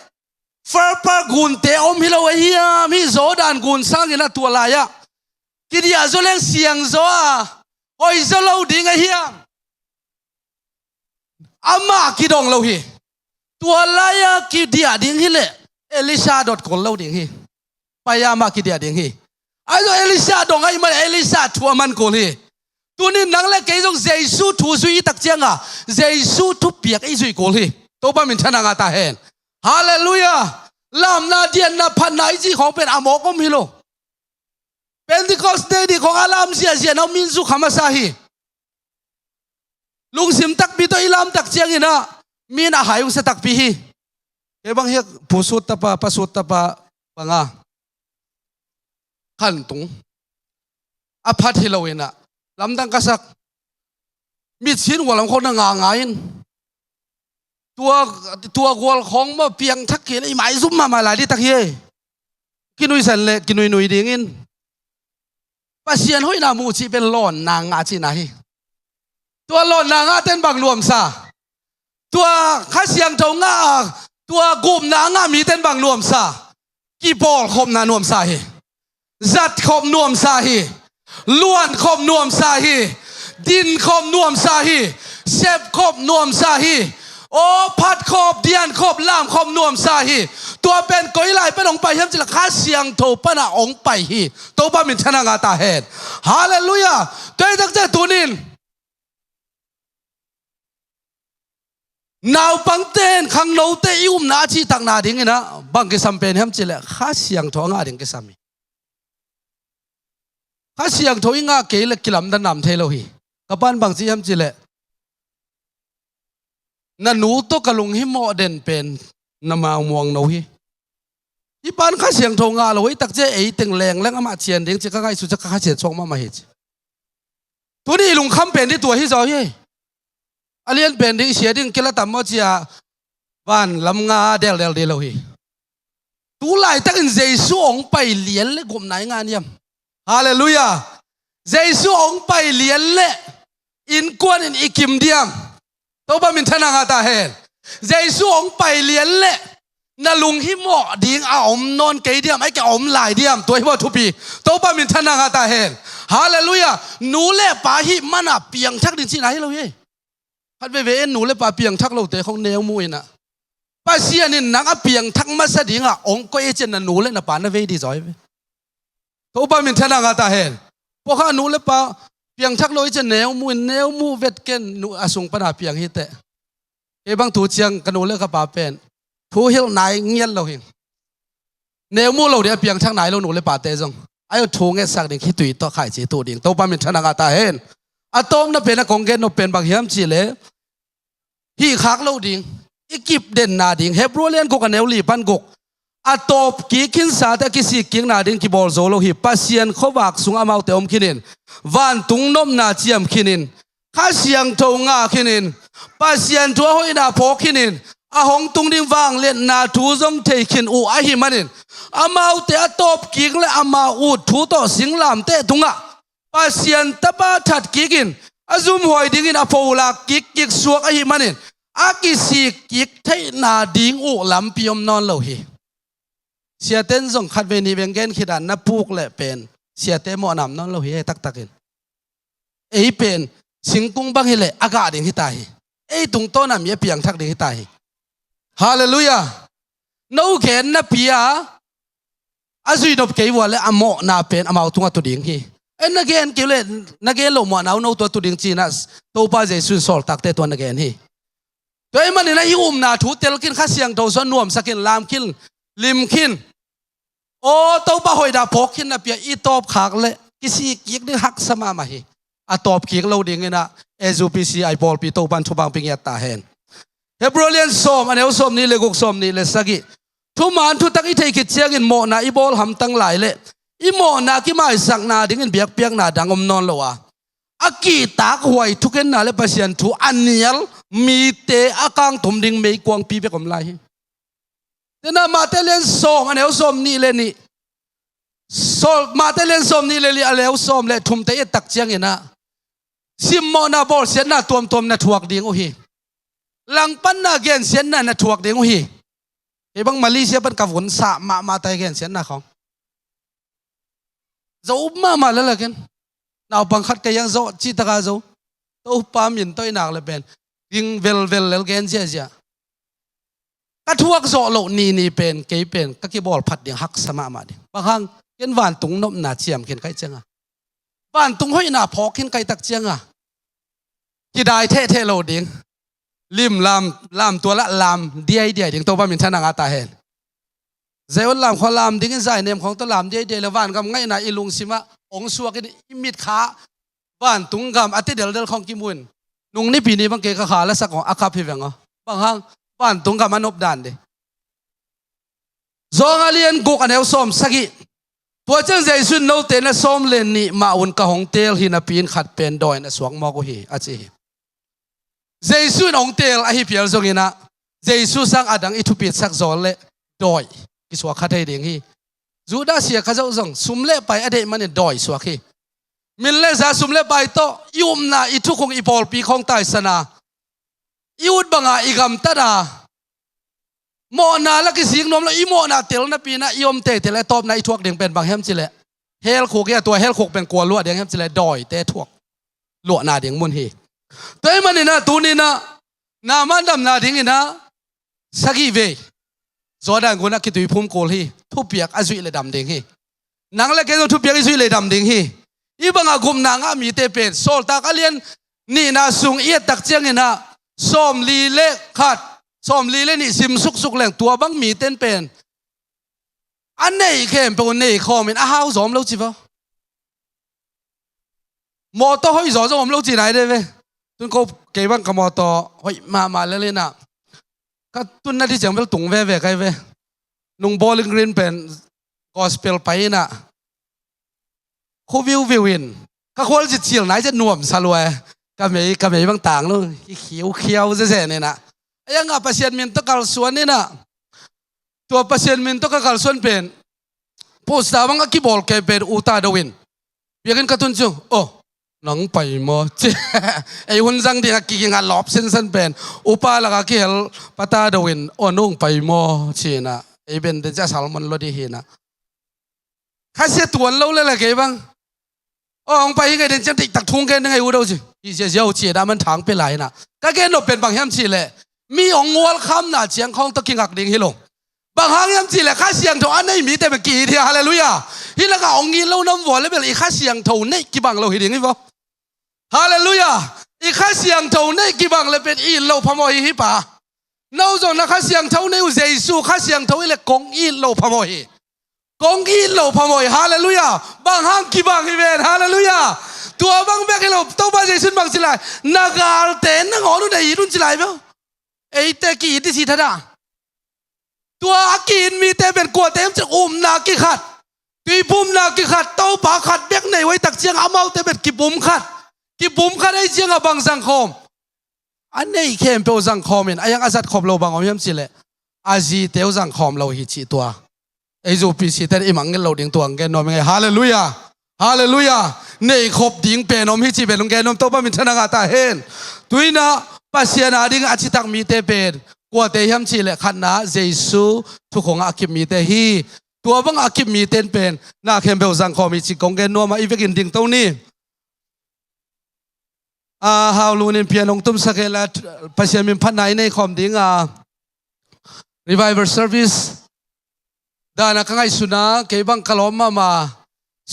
Farpar gunte om hi lo ahi hiam? Hih Jordan gun sangin a tua lai-ah kidiah zaw leng siang zaw a hoih zaw lo ding ahi hiam? Amah kidong lo hi. Tua lai-ah kidiah ding hi leh Elisha dot kul lo ding hi. Pai-a amah kidiah ding hi. Ahi zong Elisha dong ahih manin Elisha thu a man kul hi. Tuni-in nang le kei zong Jesu thu zui i tak ciangin Jesu thupiak i zuih kul hi. Topa minthanna ngah ta hen. Halleluiah. Lamna, dianna, phatna i cih khawng pen a mawk om hi lo. Pentecost Day ni khawng a lam ziahziah na om in zu kha masa hi. Lungsim takpi tawh i lam tak ciangin ah mi in a hai hong sa takpi hi. Kei bang hiah Pu Sut tapa, Pa Sut tapa bang a khantung a phat hi lo-in ah lamdang ka sak. Mitsin ualam khawng na nganga in tua, tua gual khawng mah piangthak kei leh i maizum mahmah lai dih tak hi. Kinuisan leh kinuinui dingin Pasian hoihna muh cih pen lawnna ngah cihna hi. Tua lawnna ngahte in bang nuamsa? Tua Kha Siangtho ngah a, tua gupna ngah mite in bang nuamsa? Kipawlkhopna nuamsa hi. Zatkhop nuamsa hi. Luankhop nuamsa hi. Dinkhop nuamsa hi. Sepkhop nuamsa hi. Aw, phatkhop, diankhop, lamkhop nuamsa hi. Tua pen koi lai pan hong pai hiam cih leh Kha Siangtho panah hong pai hi. Topa minthanna ngah ta hen. Halleluiah. Tua hi tak ciang tuni-in naupangte in khangnote i upna a cihtakna dingin ah bang kisam pen hiam cih leh Kha Siangtho a ngah ding kisam hi. Kha Siangtho i ngah kei leh kilamdan nam thei lo hi. Ka pa'n bang ci hiam cih leh, na nu tawh ka lunghimawh den pen na mau muang no hi. Hih pa'n Kha Siangtho ngah lo hi tak ciang ei teng lengleng amah cian ding ci ka ngaihsut ciang ka khasia suak mahmah hi ci. Tuni i lungkham pen ding tua hi zaw hi. A lian pen ding, sia ding kila tam maw ci-a van lam nga deldel ding lo hi. Tu laitakin Jesu hong pai lian leh gupna i ngah hiam? Halleluiah. Jesu hong pai lian leh innkuan in i kim diam? Topa minthanna ngah ta hen. Jesu hong pai lian leh na lung himawh ding a om nawn kei diam, a hih kei a om lai diam, tua hi maw thupi. Topa minthanna ngah ta hen. Halleluiah. Nu le pa hih mana piangthak ding cihna hi lo hi. Khat veivei in nu le pa piangthak lote khong neu mu inah, Pasian in nang a piangthak masa dingah hong koih i cin na nu le na pa na vei dih zaw hi ve. Topa minthanna ngah ta hen. Pawkha nu le pa piangthak lo i cin neu mu in, neu mu vet ken, nu a sung pana piang hi teh. Kei bang tu ciang ka nu le ka pa pen thu hilh nai ngiat lo hi. Neu mu lo ding a piangthak nai lo nu le pate zong, a hi thu ngetsak ding, khitui tawh khaici tuh ding. Topa minthanna ngah ta hen. A tawpna pen a kong gen nop pen bang hiam cihleh, hih khak lo ding, i kip denna ding, Hebru lian guk a neu li pan guk. A tawp kik khinsate a kisik kikna ding kibawl zo lo hi. Pasian khuavak sung amaute om khinin, vantung nopna ciam khinin, Kha Siangtho ngah khinin, Pasian thu a hoihna phawk khinin, a hong tung ding vangliatna thu zong thei khin uh ahih manin, amaute a tawp kik le amau ut thu tawh singlamteh tungah Pasian Tapa that kikin a zumhuai dingin a pholak kikkik suak ahih manin, a kisik kik theihna ding uh lampi om nawn lo hi. Siate in zong khatvei nihvei gen khit a na puk leh pen siate mawhna om nawn lo hi, he taktakin. Ei pen singkung bang hileh a gah ding hi ta hi. Ei tungtawn a mi a piangthak ding hi ta hi. Halleluiah. No gen napi a, a zuih nop kei uh a leh a mawhna pen amau tungah tu ding hi. Ei na gen kei uh leh, na gen loh mawhna uh no tungah tu ding ci-in ah Topa Jesu in sawltakte tungah na gen hi. Tua ahih manin ah i upna thu tel khin, Kha Siangtho sung nuamsak khin, lam khin, lim khin. Aw, Topa hoihna phawk khin napi a i tawp khak leh kisik kik ding haksa mahmah hi. A tawp kik lo dingin ah S U P C I pawlpi Topa in thupha hong pia ngiat ta hen. Hebru lian sawm a neu sawmnih le guk, sawmnih le sagih. Thuman thutak i theih khit ciangin mawhna i bawl hamtang lai leh i mawhna kimaisakna dingin biakpiakna dang om nawn lo a, a kihtakhuai thugenna le Pasian thu a nial mite a kangtum ding meikuangpi bek om lai hi. Tua ahih manin Mate lian sawm a neu sawmnih le nih, Saul, Mate lian sawmnih le nih a neu sawm le thumte i et tak ciangin ah simmawhna bawlsiatna tuamtuam na thuak ding uh hi. Langpanna gensiatna na thuak ding uh hi. Kei bang Malaysia pan ka vun sa mahmah ta hi gensiatna khawng. Zo mahmah lel a ken. Naupang khat ka hiang zo, cih taka zo. Topa min tawh i nak le pen ding velvel lel gen ziahziah. Ka thuak zawh loh nini pen, kei pen ka kibawl phat ding haksa mahmah ding. Bang hang, ken vantung nopna ciam khin ka hih cianga, vantung hoihna phawk khin ka hih tak cianga, kidai thehtheh lo ding. Lim lam, lam tual ah lam diaidiai ding, Topa minthanna ngah ta hen. Zion lam khua lam dingin zainem khawng tawh lam diaidiai le vangam ngaihna i lungsimah hong suakin i mitkha vantung gam a ti deldel khawng kimu in, nung nipi ni bang kei ka kha la sak aw, a kap hi veng aw. Bang hang, vantung gam a nop dan ding. Zawng a lian guk a neu sawm sagih. Tua ciang Jesu in note na sawm le nih mah un ka hong teel hi napi in khat pen dawi na suak mawk uh hi, a ci hi. Jesu in hong teel ahi phial zongin ah, Jesu sang a dang i thupitsak zaw leh dawi kisuak kha thei ding hi. Judas sia kha zoh zong sum le pai a deih manin dawi suak hi. Min le za sum le pai tawh i upna, i thukhun, i pawlpi khawng taisan a, i ut banga i gamtat a, mawhna la kisik nuam lo, i mawhna tel napi in ah i om teitei leh a tawpna i thuak ding pen bang hiam cih leh, hell khuk hi a, tua hell khuk pen kua luah ding hiam cih leh dawite thuak luahna ding mun hi. Tua ahih manin ah tuni in ah Naaman damna dingin ah sagih vei Jordan gun ah kituiphum kul hi. Thupiak a zuih leh dam ding hi. Nang le kei zong thupiak i zuih leh dam ding hi. Hih banga gupna ngah mite pen Sawltak a lian nihna sung i et tak ciangin ah sawmli le khat, sawmli le nih sim suksuk leng tua bang mite in pen a neih khempeuh nei khawmin a hau zaw om lo ci va. Mawtaw hoih zaw zong om lo ci nai dei ve. Tun ko kei bang ka mawtaw hoih mahmah lel in ah, ka tunna dih ciang bel tung veve kai ve. Nung Bowling Green pen gospel pai in ah, khua viuviu in ka khualzin cil nai zet nuamsa lua e. Ka mei, ka mei bang tang lo, i khiukhiau zezen in ah, a iang a Pasian min tawh kalsuan in ah, tua Pasian min tawh ka kalsuan pen poster bang a kibawl kei pen uta do in biakinn ka tun ciang, oh, "Nang pai maw?" ci. Ei hun zang ding a kiginga lawp sinsan pen upa laka kihel pata do in, "Aw, nong pai maw?" ci-inah ei bente cia salmon lo dih hinah. Khasia tuan lo le la kei bang. "Aw, hong pai hi ngei den ciang tiktak thung gen ding ei u do," ci. "Hi ziaziau," ci-inah man thang pia lai inah. Ka gen nop pen bang hiam cihleh, mi hong welcome-na ciang khawng tawh kingak ding hi lo. Bang hang hiam cihleh Kha Siangtho a nei mite bel ki-it hi, halleluiah. Hih lakah hong it lo nam vua le bel i Kha Siangtho neih kibang lo hi ding hi vaw. Halleluiah. I Kha Siangtho neih kibang le pen it lo phamawh hi, hi pa. No zong na Kha Siangtho nei uh, Jesu Kha Siangtho hi le kong it lo phamawh hi. Kong it lo phamawh hi, halleluiah. Bang hang kibang hi ven, halleluiah. Tua bang bek hi lo, Topa Jesu in bang ci lai, na galte nangawn uh na it un ci lai bel. Eite ki-it i ci thadah. Tua a ki-it mite pen kuate hiam cih upna kikhat, tuiphumna kikhat, Topa khat bek nei uh ei tak ciang amaute pen kipum khat, kipum khat ei ciang a bang zangkhawm? A neih khempeuh zangkhawm in, a iang a zat khop lo bang om hiam cihleh, a zite uh zangkhawm lo hi cih tua. Ei zu P C ten i mangngilh loh ding tua hong gen nuam hi ngei. Halleluiah. Halleluiah. Neih khop ding pen om hi cih pen hong gen nuam, Topa minthanna ngah ta hen. Tuinah Pasian a ding a citak mite pen kuate hiam cihleh khatna Jesu thukhong a kip mite hi. Tua bang a kip mite in pen na khempeuh zangkhawm hi cih kong gen nuam a, i vekin dingto ni. A, Hau Lun in pian hong tumsak hen la, Pasian min phatna i nei khawm ding a, revival service dan a ka ngaihsutna, kei bang ka lawm mahmah,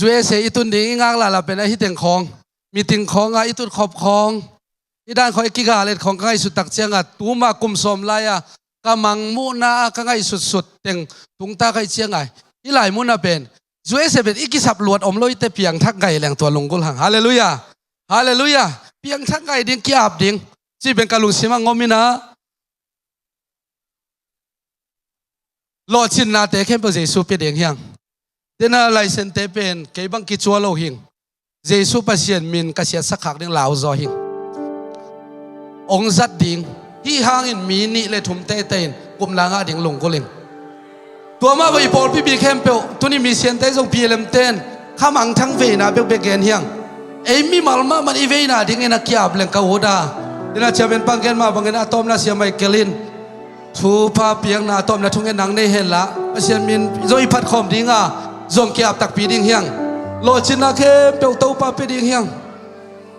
U S A i tun ding i ngak lala pen a hi teng khawng, meeting khawng a i tut khop khawng, i dan khawng i kigal et khawng ka ngaihsut tak ciang a, tuma kum sawm lai a ka mang muhna a ka ngaihsutsut teng tungta ka hih ciang a, hih lai mun a pen U S A pen i kisap luat om lo i te, piangthak ngai leng tua lunggulh hang. Halleluiah. Halleluiah. Piangthak ngai ding, ki-ap ding, cih pen ka lungsim ah ngom inah, lawhcinnate khempeuh Jesu pia ding hiang. Tena laisente pen kei bang kicua lo hing. Jesu Pasian min ka siatsak khak ding lau zaw hing. Hong zat ding. Hih hangin mi nih le thum teitei in gupna ngah ding lunggulh ing. Tua mah bang i pawlpi mi khempeuh, tuni mi siante zong P L M ten khamangthang veina bekbek gen hiang. Ei mimal mahmah i veina dingin a ki-ap leng ka ut a. Tena ciamen pang gen mah bangin a tawpna sia mai kelin thupha piakna a tawpna thungen nang nei hen la, Pasian min zong i phat khawm ding a, zong ki-ap takpi ding hiang. Lawhcinna khempeuh Topa pia ding hiang.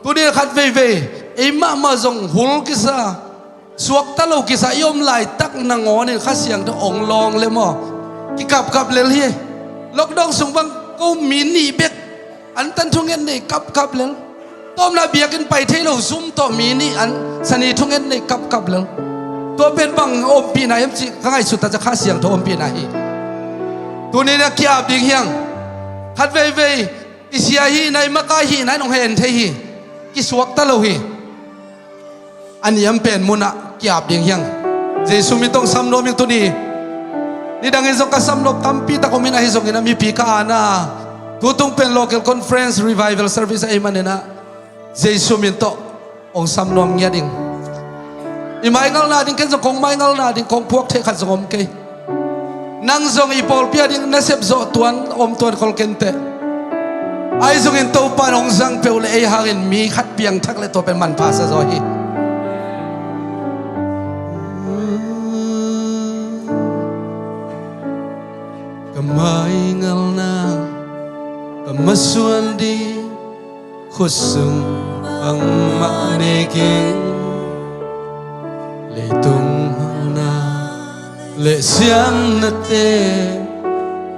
Tuni khat veivei ei mahmah zong hul kisa, suakta lo kisa i om laitak nangawnin Kha Siangtho hong lawng le maw, kikapkap lel hi. Lockdown sung bang ko mi nih bek antan thungen nei kapkap lel. Tawpna biakinn pai thei lo, Zoom tawh mi nih an sani thungen nei kapkap lel. Tua pen bang ompihna hiam cih ka ngaihsut ta ciang Kha Siangtho ompihna hi. Tuni na ki-ap ding hiang. Khat veivei i sia hihna, i maka hihna in hong hen thei hi. Kisuakta lo hi. A niam pen munah ki-ap ding hiang. Jesu min tawh hong sam nuam ing tuni. Nidangin zong ka sam nuam tampi tak om in, ahi zongin a mipi ka ana, tutung pen local conference revival service ahih manin ah Jesu min tawh hong sam nuam ngiat ing. I maingalna ding, ken zong kong maingalna ding, kong puak theih khat zong om kei. Nang zong i pawlpi a ding nasep zawh tuan, om tuan khol kenteh. Ahi zongin Topa in hong zang peuh le ei hangin mi khat piangthak le tua pen manpha sa zaw hi. Ka maingalna, ka masuan ding, khutsung bangmah nei keng. Leitung halna le siamnate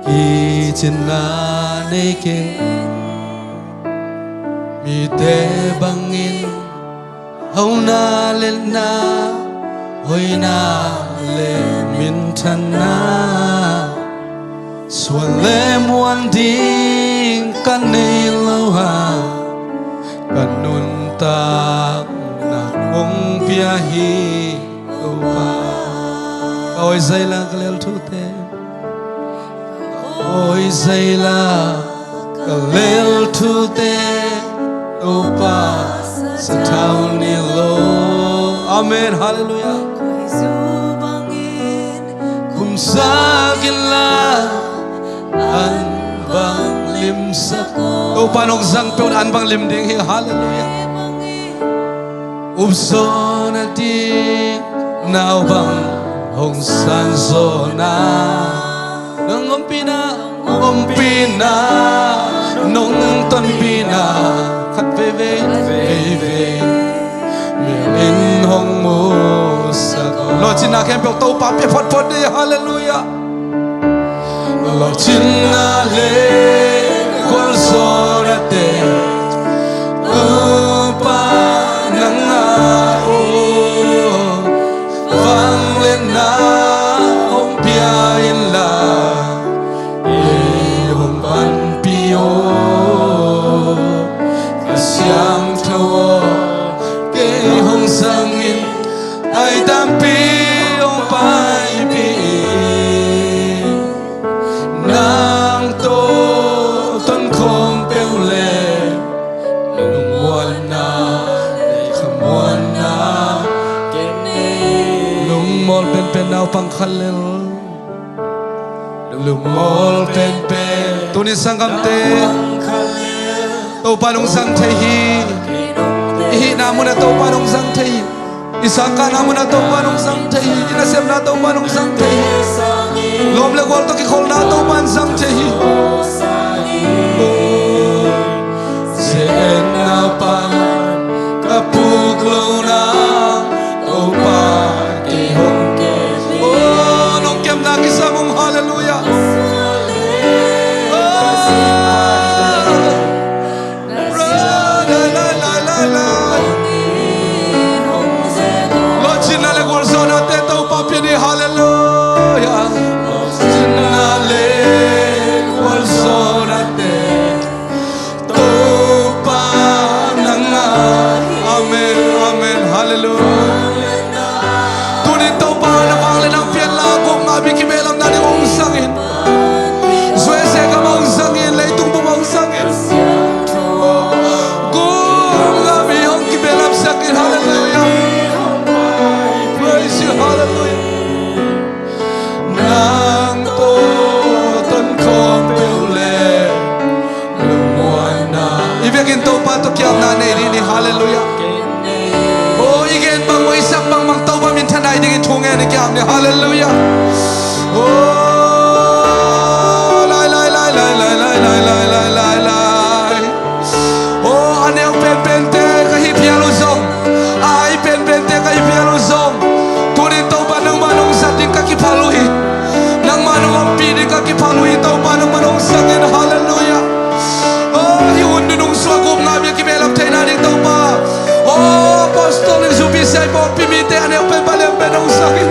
kicinna nei keng. Mite bangin hauna le na, hoihna le minthanna, suan le muan ding ka nei lo a, ka nuntakna kong pia hi Topa. Ka awi zaila ka lel thute, ka awi zaila ka lel thute, Topa sathau ni lo. Amen. Halleluiah. Kum sak inla an bang Topa nong zang peuh in an bang lim ding hi. Halleluiah. Upzaw nading nau bang hong sanzaw na, nong ompihna, ompihna, nong tonpihna khat veivei, veivei min in hong musak. Lawhcinna khempeuh Topa pia photphot ni. Halleluiah. Lawhcinna le gualzawhnate Topa nang a, o, vangliatna hong pia inla, ei hong panpih o, Kha Siangtho aw, kei hong zang in. Ai tampi hong paipih in, nang tawh tonkhawm peuh leh lungmuanna, khamuanna. Lungmawl penpen naupang khat lel. Lungmawl penpen. Tuni sanggamte, Topa nong zang thei hi. I hihna munah Topa nong zang thei hi. I sangkahna munah Topa nong zang thei hi. I nasepna Topa nong zang thei hi. Lawm le gual tawh kikholhna Topa in zang thei hi. Zia-etna pan ka puk lohna, Topa kei hong kem. Oh, nong kemna kisam ung. Halleluiah. Oh, lai, lai, lai, lai, lai. Lawhcinna le gualzawhnate Topa pia ni. Halleluiah. Lawhcinna le gualzawhnate Topa nang a. Amen, amen, halleluiah. Tunin Topa na vangliatna hong pia inla, gupna mi kibehlap nading hong zang in. U S A gam ah hong zang in, leitung bup ah hong zang in. Gupna mi hong kibehlapsak in, halleluiah. Praise you, halleluiah. Nang tawh tonkhawm peuh leh lungmuanna. I biakinn Topa tawh kiapna nei ding ni. Halleluiah. Oh, i gen bang maw, i sak bangbang Topa minthanna dingin thu ngen i kiap ni. Halleluiah. Oh, lai, lai, lai. Oh, a neu penpente ka hih phial uh zong, a ai penpente ka hih phial uh zong, tunin Topa nangmah nong zat ding ka kiphal uh hi. Nangmah nong ompih ding ka kiphal uh hi. Topa nangmah nong zang in. Halleluiah. Oh, hih hun nunung sungah gupna mi a kibehlap theihna ding Topa. Oh, apostol in zupi siaipawlpi mite a neu pen, a lian pen nong zang in.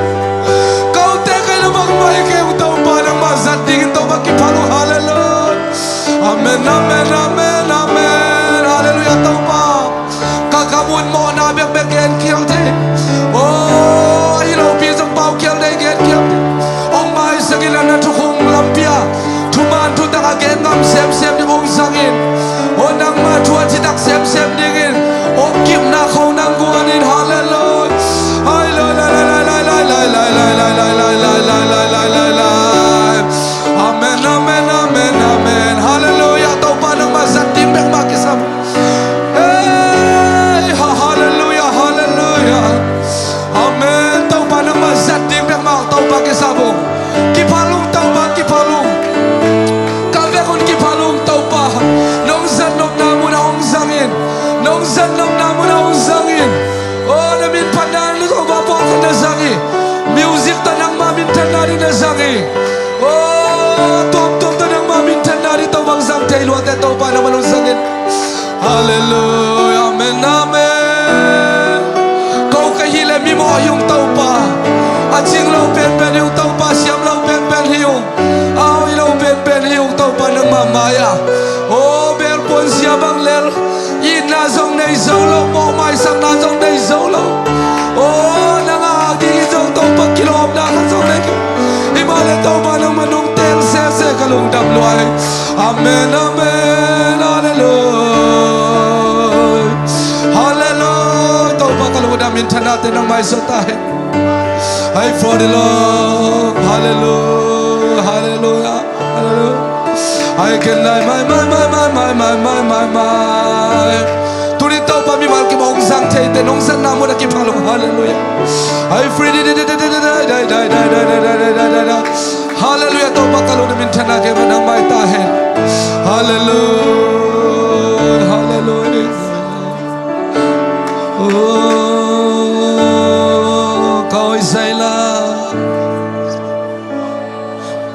Kote ka hihna bangmah hi kei ung Topa, nangmah zat dingin Topa kiphal uh. Halleluiah. Amen, amen, amen, amen. Halleluiah, Topa. Ka gam un mawhna bekbek genkhial thei. Oh, ahi lopi zong paukhial thei, genkhial thei. Hong maisak in, a na thukhun lampi ah thuman thutak a gen ngam semsem ding hong zang in. Oh, nangmah thu a citak semsem dingin hong kipna kho nang guan in. Halleluiah. Hai, lai, lai, lai. Amen, amen, amen, amen. Halleluiah. Topa nangmah zat ding bekmah kisam. Hey, ha, halleluiah, halleluiah. Amen. Topa nangmah zat ding bekmah Topa kisam ung. Kiphal ung Topa, kiphal ung. Ka vek un kiphal ung Topa. Nong zat nopna munah hong zang in. Nong zat nopna munah hong zang in. Oh, na min phatna Topa pawlkhat na zang hi. Music tawh nangmah minthanna ding na zang hi. Oh, tuamtuam tawh nangmah minthanna ding Topa hong zang thei luate Topa nangmah nong zang in. Halleluiah, amen, amen. Ko ka hih leh mimawh hi ung Topa. A cing lo penpen hi ung Topa, siam lo penpen hi ung. A hoih lo penpen hi ung Topa nangmah mai-ah. Oh, belpuan zia bang lel. Itna zong nei zo lo, mawh maisakna zong nei zo lo. Oh, nang a ding zong Topa kilawmna khat zong nei kei. Himahleh Topa nangmah nong teel sese ka lungdam lua hi. Amen, amen, halleluiah. Halleluiah, Topa ka lungdam, minthannate nangmah i zat ta hen. Hai for the Lord, halleluiah, halleluiah, halleluiah. Ai ken lai mai mai mai mai mai mai mai mai mai. Tuni Topa mimal kim hong zang thei te nong zatna mun a kipha lo. Halleluia. Ai free di di di di di di. Halleluia. Topa ka lungdam in thana ke manang mai ta hen. Halleluia. Halleluia. Oh, ka oi zaila.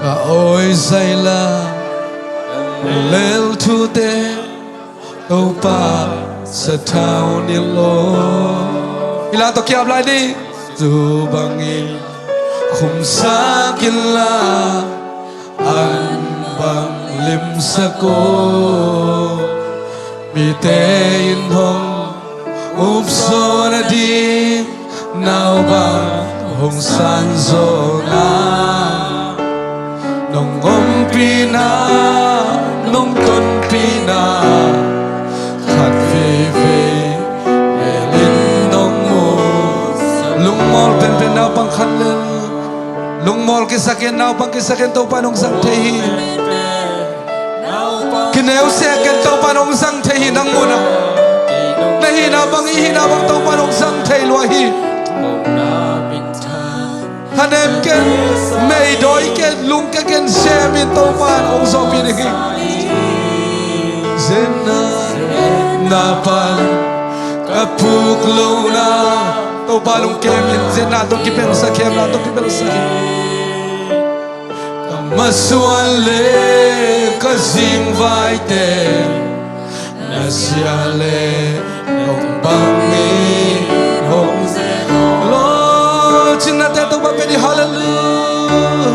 Ka oi zaila. Lel thute Topa sathau ni lo. Ila to kiap lai ni. Tu bangin khumsak ila an bang limsak o. Mite in hong upsawn a ding nau bang hong sanzawn a. Nong ompihna, nong tonpihna khat veivei melin nong mu. Lungmawl penpen naupang khat lel. Lungmawl kisakin naupang kisakin Topa nong zang thei hi. Kineu seh ken Topa nong zang thei hi nang mun ah. Na hihna bang i hihna bang Topa nong zang thei lua hi. Thanem ken, meidawi ken, lungke ken, sem in Topa nong zawhpih ding hi. Zenna, na pan ka puk lo na. Topa lungkem in zenna tawh kipelsak, khemna tawh kipelsak hi. Ka masuan le ka zingvaite na sia le nong bangin hong ze. Lawhcinna te Topa pia ni, halleluia.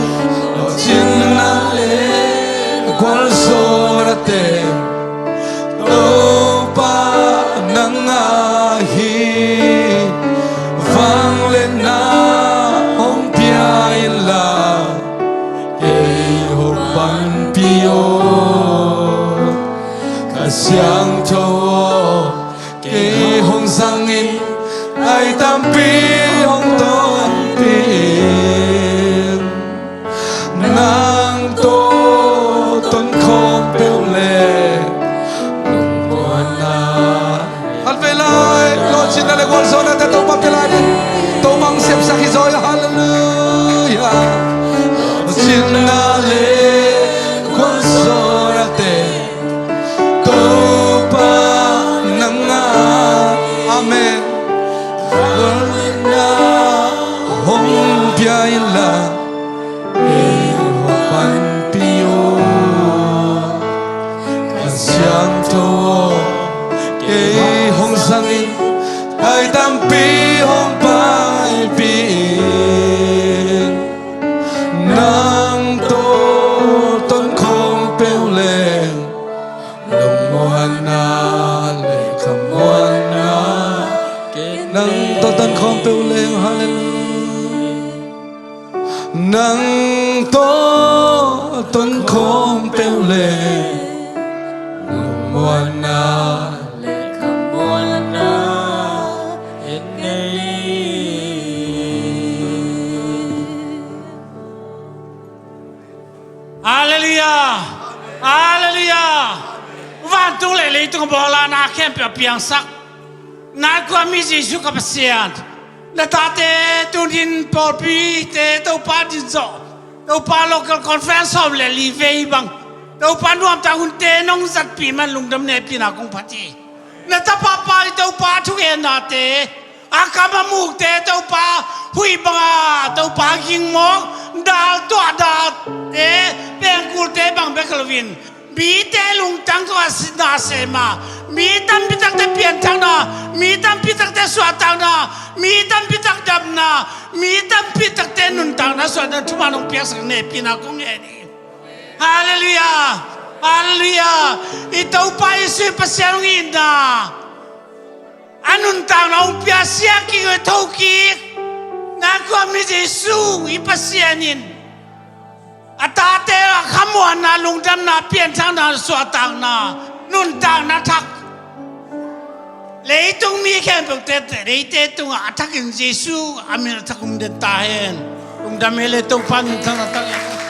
Lawhcinna le gualzawhna te Topa nang a hi. Vangliatna hong pia inla kei hong panpih o. Ka siangtho aw, kei hong zang in, tai tampi hong tonpih in. Nang tawh tonkhawm peuh le lungmuanna. Khat vei lai, lawhcinna le gualzawhna te Topa pia lai ni. Topa hong sepsak hi zaw hi, halleluia. Lawhcinna le gualzawhna te Topa nang a, amen. Vangliatna hong pia inla kei hong panpih o. Ka siangtho aw, kei hong zang in, tai tampi hong paipih in. Nang tawh tonkhawm peuh leng lungmuanna le khamuanna. Nang tawh tonkhawm peuh leng, halleluia. Nang tawh tonkhawm peuh leng lungmuanna le khamuanna en nei. Halleluia! Halleluia! Vantung le leitung a bawl a, na khempeuh a piangsak, na khuami Jesu ka Pasian, na tate tunin pawlpite Topa din zawh, Topa local conference sawm le li vei bang, Topa nuamtak hunte nong zatpih man lungdam, hehpihna kong phat hi. Na tapa pa i Topa thugennate, a kam a mukte Topa, huih banga Topa ging mawk, dal tuah dalte, pengkulte bang bek loin, mite lungtang tawh a sitna sem a, mi tampi takte pianthakna, mi tampi takte suahtakna, mi tampi tak damna, mi tampi takte nuntakna suahtakna thuman hong piaksak, hehpihna kong ngen hi. Halleluia! Halleluia! I Topa Jesu i Pasian hong itna, a nuntakna hong pia, sia kik, thokik, na khuami Jesu i Pasian in a tate a khamuanna, lungdamna, pianthakna, suahtakna, nuntakna thak, leitung mi khempeuhte, leite tungah a thakin Jesu a min a thak hong den ta hen. Lungdam hi le, Topa nuntakna thak hen.